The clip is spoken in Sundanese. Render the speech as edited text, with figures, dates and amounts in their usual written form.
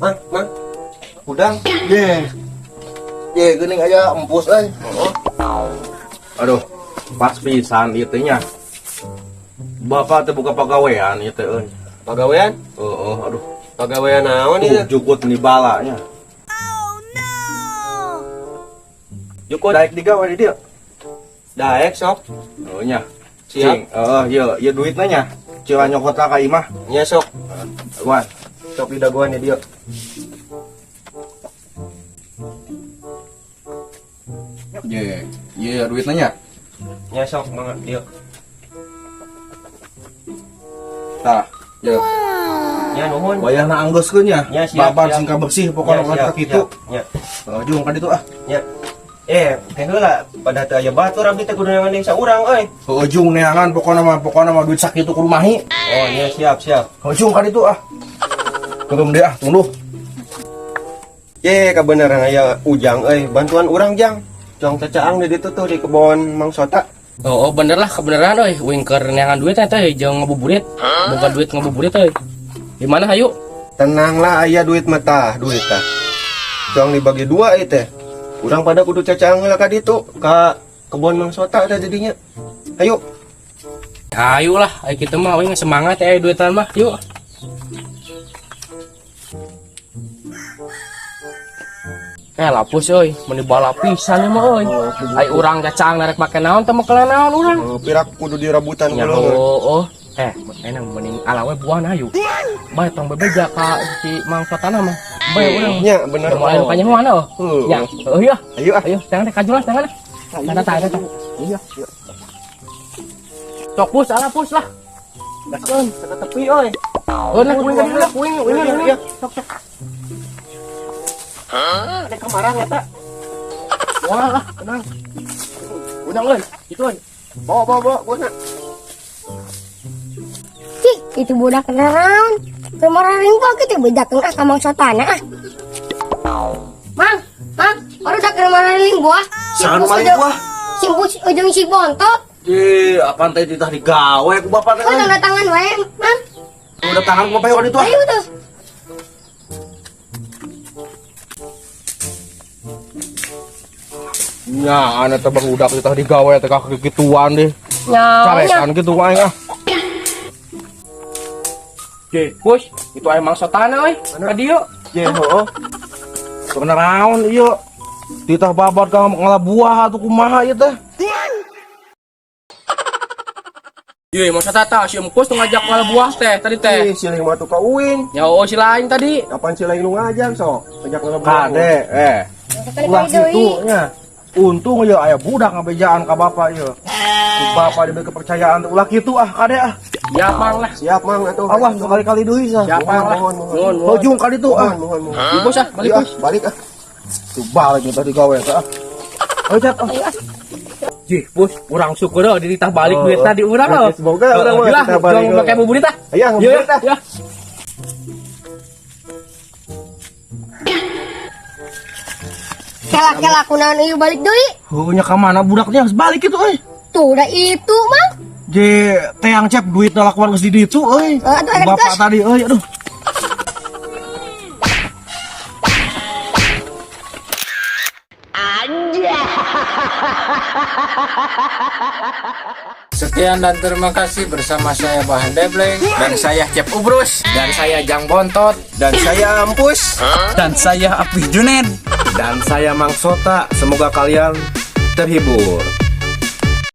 Mang, mang. Udang. Ye. Ye, geuning aya empus euy. Aduh, pas pisan ieu teh nya. Bapak teh buka pagawean ieu teh euy. Pagawean? Heeh, aduh. Pagawean naon Tuh ieu? Jukut ni bala nya. Jukut. Daek digawe di dieu. Daek sok. Oh nya. Siap. Cing, heeh, ieu ieu duitna nya. Cila nyokot ka imah. Nya sok. Wan. Sok didagoan di dieu. Ye, ye duitna nya. Nya sok mangga dieu. Tah, ye. Nya nuhun. Wayahna anggeuskeun nya. Nya, siap, Babar siap. sing kabersih pokona Nya, mah siap, kitu. siap. Nya. Heeh, jung ka ditu ah. Nya. Eh heula pada teu aya batur abdi teh kudu neangan deui saurang euy. Heeh, jung neangan pokona mah duit sakitu kudu mahi. Oh nya siap siap. Heeh, jung ka ditu ah. Turun deh ah, tunduh. Ye kabeneran aya Ujang euy, bantuan urang Jang. Jong cacaang di ditu tuh di kebon Mang Sota. Oh, bener lah kebenaran euy, uing keur neangan duit teh jeung ngabuburit. Boga duit ngabuburit euy. Di mana hayu? Tenanglah aya duit mah tah, duit tah. Jong dibagi dua ieu teh. Urang pada kudu cacaang heula ka ditu, ka kebon Mang Sota teh jadinya. Ayo. Hayu lah, ayo kita mah uing semangat ya duitan mah, yuk. Lapus euy, meuni bala pisan mah euy. Ai urang cacaang narek make naon teh make naon urang. Oh, pirak kudu dirabutan Ya kulo. oh. Enak mending ala we buahna hayu. Bae tong bebeja ka si Mang Sotana mah. Bae urang. Nya bener. Mulai nu kanyahoan oh. Heuh. Ya, oh iya. Ayo ah. Ayo, tangan teh kajulah tangan. Tangan tangan tah. Iya. Sok pus ala pus lah. Gaskeun teu tepi euy. Oh, nah, kuing tadi lah, kuing, kuing, kuing. Iya. Sok, sok. Ada kamarang eta. Wah lah, tenang. Unang euy, itu euy. Bawa bawa bawa buahna. Cik, itu budak naon? Kemarin kok kita bedakeun ah ka Mang Sotana ah. Mang, Mang, baru dak kemarin buah. Si Saha nu Pus maling buah? Si Pus ujung si bontot. Ye, apaan teh ditah digawe ku bapak teh. Oh, tanda tangan wae, Mang. Udah tangan ku bapak yuk ditu ah. Ayo tuh. Nya, ane teh barudak ditah digawe teh kaki gituan deh. Nya, Carekan gitu aing ah. Ye, pus, itu aya Mang Sotana euy. Ka dieu. Ye heuh. Bener naon ieu? Titah babat ka ngala buah atuh kumaha ieu teh? Ye, Mang Sota tah si Empus tuh ngajak ngala buah teh tadi teh. Ih, siling mah tuh ka uing. Ya oh si lain tadi. Kapan si lain nu ngajak sok? Ngajak ngala buah. Kade, ulah kitu nya. Untung ieu aya budak ngabejaan ka bapak ieu. Ku bapak diberi kepercayaan teh ulah kitu ah kade ah. Ya Mang lah. Siap Mang atuh. Awas sekali-kali deui sah. Siap Mang lah. Mohon, mohon. Nuhun, nuhun. Hojung ka ditu ah. Mohon mohon mohon. Ieu bos ah, balik Ayo, bos. Ah, balik ah. Tuh balik nih tadi gawe teh ah. Ayo cap ah. Jih, bos, urang syukur oh dititah balik Oh, duit tadi urang oh. Semoga urang mah Lah, dititah balik, jong oh. make buburit ah. Aya ngabuburit ah. Ya. Kela-kela kunaon ieu balik deui. Heuh nya ka mana budaknya geus balik kitu euy. Tuh udah itu, Mang. Je teang cep duit lakuan geus di ditu euy. Eh, atuh ada Bapak gas. tadi euy aduh. Sekian dan terima kasih bersama saya Bahan Debleng Dan saya Cep Ubrus, dan saya Jang Bontot, Dan saya Ampus. dan saya Apih Junen. Dan saya Mang Sota. Semoga kalian terhibur.